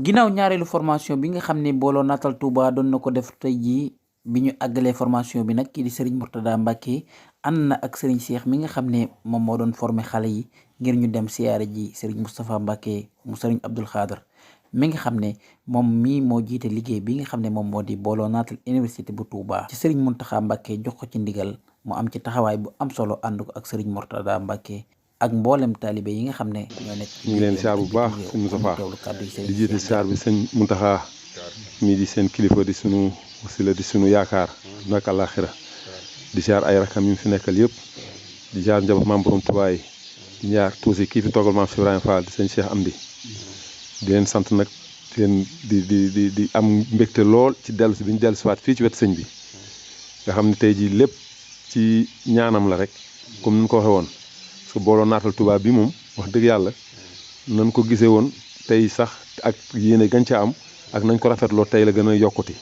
ginnaaw ñaareelu formation bi nga xam ne booloo naatal Touba doon na ko def tey jii bi ñu àggalee formation bi nag kii di Serigne Mourtada Mbacke ànd na ak Serigne Cheikh mi nga xam ne moom moo doon formé xale yi ngir ñu dem siyaare ji Serigne Moustapha Mbacke mu Serigne Abdoul Khadr mi nga xam ne moom mii moo jiite liggéey bi nga xam ne moom moo di booloo naatal université bu Touba ci Serigne Mountakha Mbacke jox ko ci ndigal mu am ci taxawaay bu am solo ànd ko ak Serigne Mourtada Mbacke ak mboolem taalibe yi nga xam ne ñoo nekk. ñu ngi leen siyaar bu baax sëñ Moustapha di jiite siyaar bi sëñ Mountakha mii di seen kilifa di sunu wasila di sunu yaakaar naka àllaaxira di siyaar ay rakam yi mu fi nekkal yëpp di siyaar njaboot maam borom Tuubaa yi di ñaar tuuti kii fi toogal maam Cheikh Ibrahima Fall di sëñ Cheikh Amdi di leen sant nag di leen di am mbégte lool ci dellu si bi ñu dellu siwaat fii ci wetu sëñ bi nga xam ne tey jii lépp ci ñaanam la rek comme ni ñu ko waxee woon. su booloo naatal Touba bi moom wax dëgg yàlla nañ ko gisee woon tey sax ak yéene gañ ca am ak nañ ko rafetloo tey la gën a yokkuti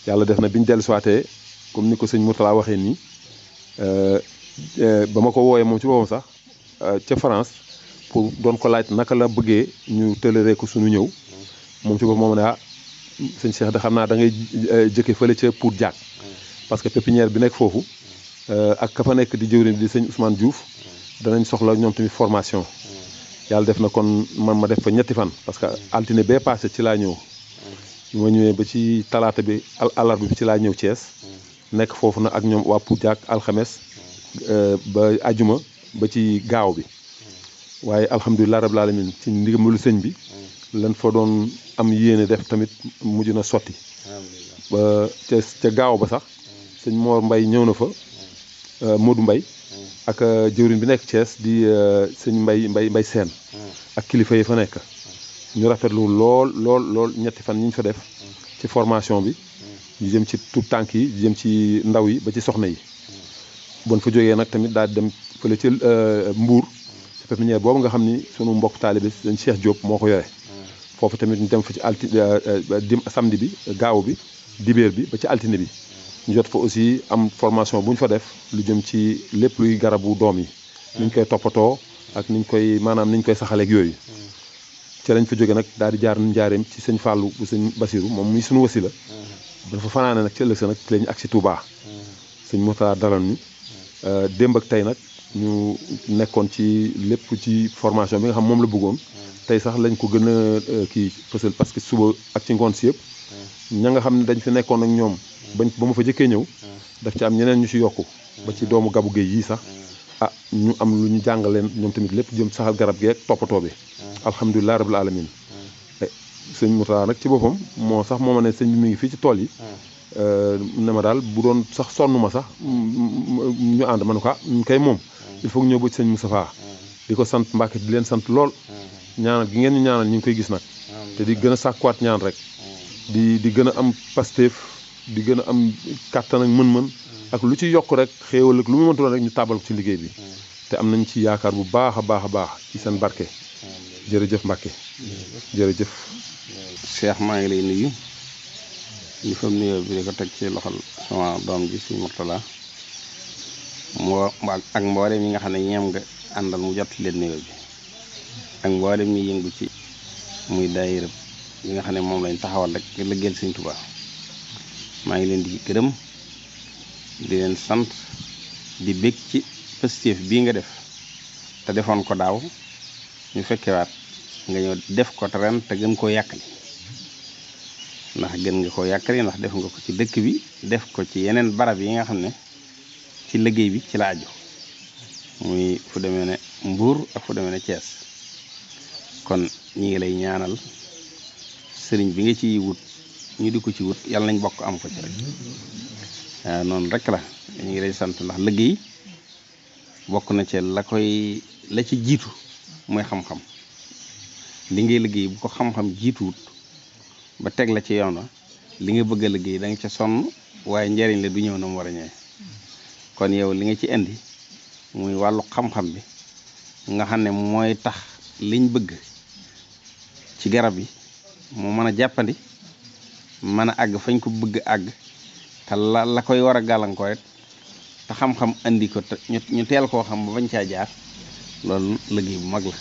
yàlla def na bi ñu dellusiwaatee comme ni ko sëñ Mourtala waxee nii ba ma ko wooyee moom ci boppam sax ca France pour doon ko laaj naka la bëggee ñu tëlëree ko suñu ñëw moom ci boppam moom ne ah sëñ Cheikh da xam naa da ngay jëkke fële ca Pout Diack parce que pépinière bi nekk foofu ak ka fa nekk di jëwriñ di sëñ Ousmane Diouf danañ soxla ñoom tamit formation yàlla def na kon man ma def fa ñetti fan parce que altine bee passé ci laa ñëw ma ñëwee ba ci talaata bi àllarba bi ci laa ñëw Thiès nekk foofu na ak ñoom waa Pout Diack alxames ba ajuma ba ci gaaw bi waaye alhamdulilah rabbil alamin ci ndigalu sëñ bi lan fa doon am yéene def tamit mujj na sotti ba ca gaaw ba sax sëñ Mor Mbay ñëw na fa Modou Mbay ak jëwriñ bi nekk Thiès di sëñ mbay seen ak kilifa yi fa nekk ñu rafetlu lool ñetti fan yi ñu fa def ci formation bi ñu jëm ci tout tànk yi jëm ci ndaw yi ba ci soxna yi bon fa jógee nag tamit daal di dem fële ci Mbour ci pépinière boobu nga xam ni sunu mbokk taalibe sëñ Cheikh Diop moo ko yore foofu tamit ñu dem fa ci samedi bi gaaw bi dibéer bi ba ci altine bi ñu jot fa aussi am formation bu ñu fa def lu jëm ci lépp luy garabu doom yi niñ koy toppatoo ak niñ koy maanaam niñ koy saxaleeg yooyu ci lañ fa jóge nag daal di jaar njaareem ci sëñ Fallou bu sëñ Basiru moom muy suñu wasila dafa fanaane nag ci ëllëg sa nag ci lañu agsi Touba sëñ Mourtada dalal ñu démb ak tey nag ñu nekkoon ci lépp ci formation bi nga xam moom la bëggoon tey sax lañ ko gën a kii fësal parce que suba ak ci ngoon si yëpp ña nga xam ne dañ fi nekkoon ak ñoom ba ma fa jëkkee ñëw daf ci am ñeneen ñu ci yokku ba ci doomu gabu géey yii sax ñu am lu ñu jàngal leen ñoom tamit lépp jëm saxal garab geeg toppatoo bi alhamdulilah rabbil alamin sëñ Mourtada nag ci boppam moo ma ne sëñ bi mi ngi fii ci tool yi ne ma daal bu doon sax sonn ma sax ñu ànd ma ne ko ñu koy moom il faut que ñëw ba ci sëñ Moustapha di ko sant Mbàkke di leen sant lool ñaanal gi ngeen ñu ñaanal ñu ngi koy gis nag te di gën a sàkkuwaat ñaan rek di gën a am pasteef di gën a am kàttan ak mën-mën ak lu ci yokk rek xéewal ak lu mu mënti doon rek ñu tàbbal ko ci liggéey bi te am nañ ci yaakaar bu baax a baax ci seen barke jërëjëf Mbàkke jërëjëf. Cheikh maa ngi lay nuyu li fam nuyoo bi di ko teg ci loxol sama doom ji si Mourtala ak mboolem ñi nga xam ne ñeem nga àndal mu jot leen nuyoo bi ak mboolem ñi yëngu ci muy daayira yi nga xam ne moom lañ taxawal rek ngir liggéeyal Sëñ Tuubaa maa ngi leen di gërëm di leen sant di bég ci positif bii nga def te defoon ko daaw ñu fekkewaat nga ñëw def ko te ren te gën koo yàkkali ndax gën nga koo yàkkali ndax def nga ko ci dëkk bi def ko ci yeneen barab yi nga xam ne ci liggéey bi ci la aju muy fu demee ne Mbuur ak fu demee ne Thiès kon ñi ngi lay ñaanal sëriñ bi nga ciy wut ñu di ko ci wut yàlla nañ bokk am ko ci rek waaw noonu rek la ñu ngi lay sant ndax liggéey bokk na ci la ci jiitu mooy xam-xam li ngay liggéey bu ko xam-xam jiituwut ba teg la ci yoon wa li nga bëgg a liggéey da nga ca sonn waaye njariñ la du ñëw na mu war a ñëwee kon yow li nga ci indi muy wàllu xam-xam bi nga xam ne mooy tax liñ bëgg ci garab yi mu mën a jàppandi mën a àgg fañ ko bëgg àgg te la koy war a gàllankoor it te xam-xam andi ko te ñu teel koo xam ba bañ caa jaar loolu liggéey bu mag la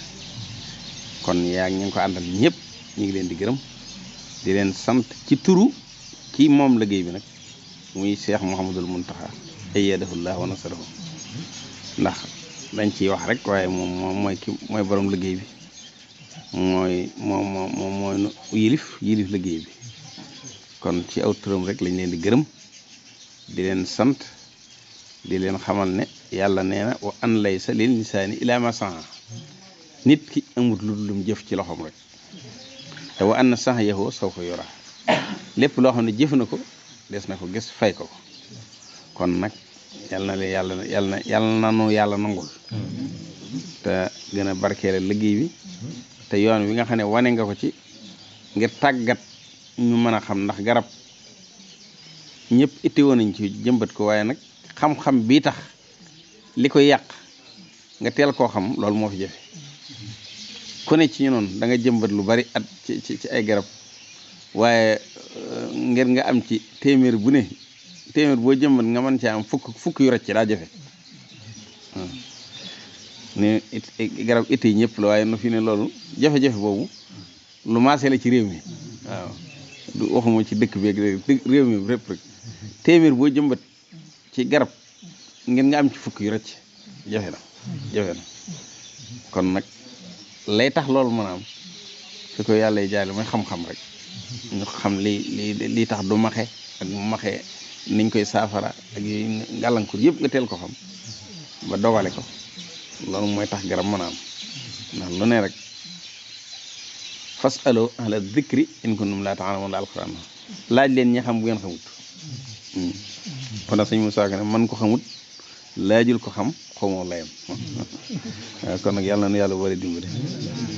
kon yaa ngi ñu ko àndal ñëpp ñu ngi leen di gërëm di leen sant ci turu kii moom liggéey bi nag muy Cheikh Mouhamadul Mountakha ayyadahullah wa nasarahu ndax dañ ciy wax rek waaye moom mooy borom liggéey bi mooy yilif liggéey bi kon ci aw turam rek lañ leen di gërëm di leen sant di leen xamal ne yàlla nee na wa an laysa lil insaani illa ma sa'a nit ki amut lu dul mu jëf ci loxoom rek te wa anna sa'yahu sawfa yura lépp loo xam ne jëf na ko des na ko gis fay ko kon nag yàlla na nu yàlla nangul te gën a barkeele liggéey bi te yoon wi nga xam ne wane nga ko ci ngir tàggat ñu mën a xam ndax garab ñëpp itteewoon nañ ci jëmbat ko waaye nag xam-xam bii tax li koy yàq nga teel koo xam loolu moo fi jafe ku ne ci ñu noonu da nga jëmbat lu bari at ci ay garab waaye ngir nga am ci téeméer boo jëmbat nga mën ci am fukk yu rëcc daa jafe ne garab itte yi ñëpp la waaye no fi ne loolu jafe-jafe boobu lu maase la ci réew mi waaw du waxuma ci dëkk bi réew mi répp rek téeméer boo jëmbat ci garab ngeen nga am ci fukk yu rëcc jafe na kon nag lay tax loolu mën a am fi ko yàlla jaale mooy xam-xam rek ñu xam li tax du maxe ak mu maxe niñ koy saafara ak yooyu gàllankoor yëpp nga teel ko xam ba dogale ko loolu mooy tax garab mën a am ndax lu ne rek fas alo ahla dhikri in kuntum laa ta'lamuun la alquran laaj leen ñi xam bu ngeen xamut kon nag sëñ Moussa Ka ne man ko xamut laajul ko xam xamoo layam waaw kon nag yàlla na yàlla boole dimbali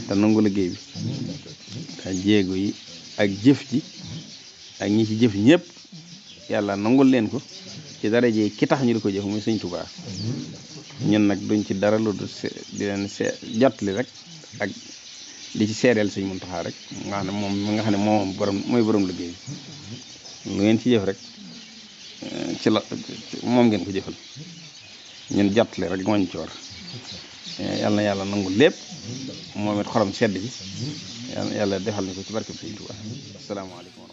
te nangu liggéey bi te jéego yi ak jëf ji ak ñi ci jëf ñëpp yàlla nangul leen ko ci daraje ki tax ñu di ko jëf muy sëñ Tuubaa ñun nag duñ ci dara lu di leen jotli rek ak di ci seedeel sëñ Muntaxa rek nga xam ne mooy borom liggéey bi lu ngeen ci jëf rek ci la moom ngeen ko jëfal ñun jotli rek moo ñu ci war yàlla na yàlla nangu lépp moom it xorom sedd bi yàlla defal ni ko ci barkeb sëñ Tuubaa asalaamaaleykum